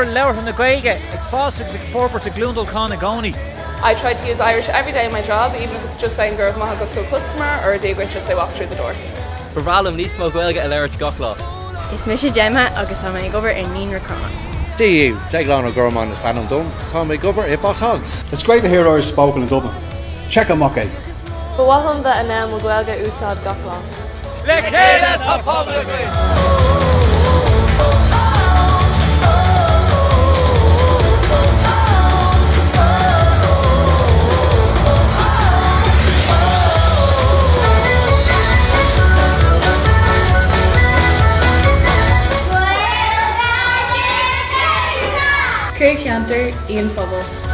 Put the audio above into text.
Obair labhartha na Gaeilge ag fás agus ag forbairt i gCluain Dolcáin i gcónaí. I try to use Irish every day in my job, even if it's just saying go raibh maith agat to a customer or Dia duit as they walk through the door. Ba bhreá liom níos mó Gaeilge a labhairt gach lá. Is mise Gemma agus tá mé ag obair i Naíonra Cromtha. Dia daoibh, Deaglán Ó Gormáin is ainm dom, táim ag obair i Boss Hogs. It's great to hear Irish spoken in Dublin. Check amach é! Ba mhaith liom bheith in ann mo Ghaeilge a úsáid gach lá. Le chéile tá pobal againn! Craobhcheantar, Aon Phobal.